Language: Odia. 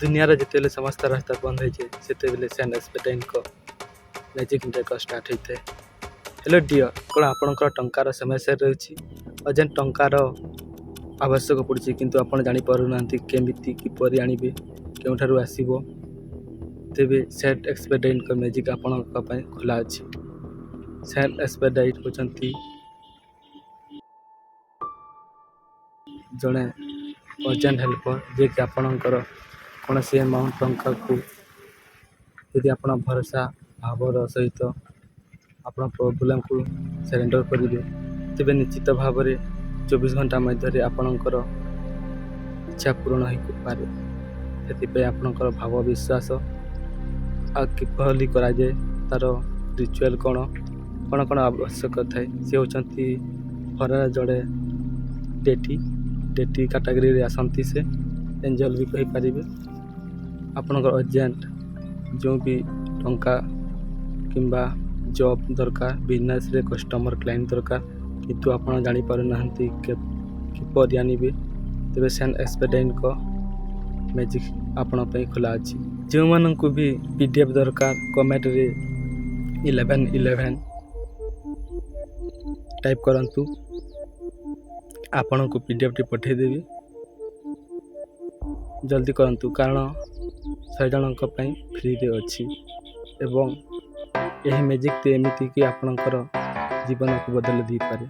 ଦୁନିଆର ଯେତେବେଳେ ସମସ୍ତ ରାସ୍ତା ବନ୍ଦ ହୋଇଯାଏ, ସେତେବେଳେ ସେଣ୍ଟ ଏକ୍ସପେଡାଇଟଙ୍କ ମ୍ୟାଜିକ୍ ମିରାକଲ୍ ଷ୍ଟାର୍ଟ ହୋଇଥାଏ। ହ୍ୟାଲୋ ଡିଅର୍, କ'ଣ ଆପଣଙ୍କର ଟଙ୍କାର ସମସ୍ୟା ରହିଛି? ଅର୍ଜେଣ୍ଟ ଟଙ୍କାର ଆବଶ୍ୟକ ପଡ଼ୁଛି, କିନ୍ତୁ ଆପଣ ଜାଣିପାରୁନାହାନ୍ତି କେମିତି, କିପରି ଆଣିବେ, କେଉଁଠାରୁ ଆସିବ? ତେବେ ସେଣ୍ଟ ଏକ୍ସପେଡାଇଟଙ୍କ ମ୍ୟାଜିକ୍ ଆପଣଙ୍କ ପାଇଁ ଖୋଲା ଅଛି। ସେଣ୍ଟ ଏକ୍ସପେଡାଇଟ୍ ହେଉଛନ୍ତି ଜଣେ ଅର୍ଜେଣ୍ଟ ହେଲ୍ପର, ଯିଏକି ଆପଣଙ୍କର କୌଣସି ଆମାଉଣ୍ଟ ଟଙ୍କାକୁ ଯଦି ଆପଣ ଭରସା ଭାବର ସହିତ ଆପଣ ପ୍ରୋବ୍ଲେମକୁ ସରେଣ୍ଡର କରିବେ, ତେବେ ନିଶ୍ଚିତ ଭାବରେ 24 ଘଣ୍ଟା ମଧ୍ୟରେ ଆପଣଙ୍କର ଇଚ୍ଛା ପୂରଣ ହୋଇପାରେ। ସେଥିପାଇଁ ଆପଣଙ୍କର ଭାବ, ବିଶ୍ୱାସ ଆଉ କିପରି କରାଯାଏ, ତା'ର ରିଚୁଆଲ୍ କ'ଣ, କ'ଣ କ'ଣ ଆବଶ୍ୟକ ଥାଏ। ସେ ହେଉଛନ୍ତି ଫରେନ୍ ଜଣେ ଡେଇଟି। ଡେଇଟି କାଟାଗୋରୀରେ ଆସନ୍ତି ସେ, ଏଞ୍ଜଲ୍ ବି କହିପାରିବେ। ଆପଣଙ୍କର ଅର୍ଜେଣ୍ଟ ଯେଉଁ ବି ଟଙ୍କା କିମ୍ବା ଜବ୍ ଦରକାର, ବିଜନେସ୍ରେ କଷ୍ଟମର୍, କ୍ଲାଇଣ୍ଟ ଦରକାର, କିନ୍ତୁ ଆପଣ ଜାଣିପାରୁନାହାନ୍ତି କିପରି ଆଣିବେ, ତେବେ ସେଣ୍ଟ ଏକ୍ସପେଡାଇଟଙ୍କ ମ୍ୟାଜିକ୍ ଆପଣଙ୍କ ପାଇଁ ଖୋଲା ଅଛି। ଯେଉଁମାନଙ୍କୁ ବି PDF ଦରକାର, କମେଣ୍ଟରେ 11 11 ଟାଇପ୍ କରନ୍ତୁ, ଆପଣଙ୍କୁ PDFଟି ପଠାଇଦେବି। ଜଲ୍ଦି କରନ୍ତୁ, କାରଣ 100 ଜଣଙ୍କ ପାଇଁ ଫ୍ରିରେ ଅଛି ଏବଂ ଏହି ମ୍ୟାଜିକ୍ଟି ଏମିତିକି ଆପଣଙ୍କର ଜୀବନକୁ ବଦଳି ଦେଇପାରେ।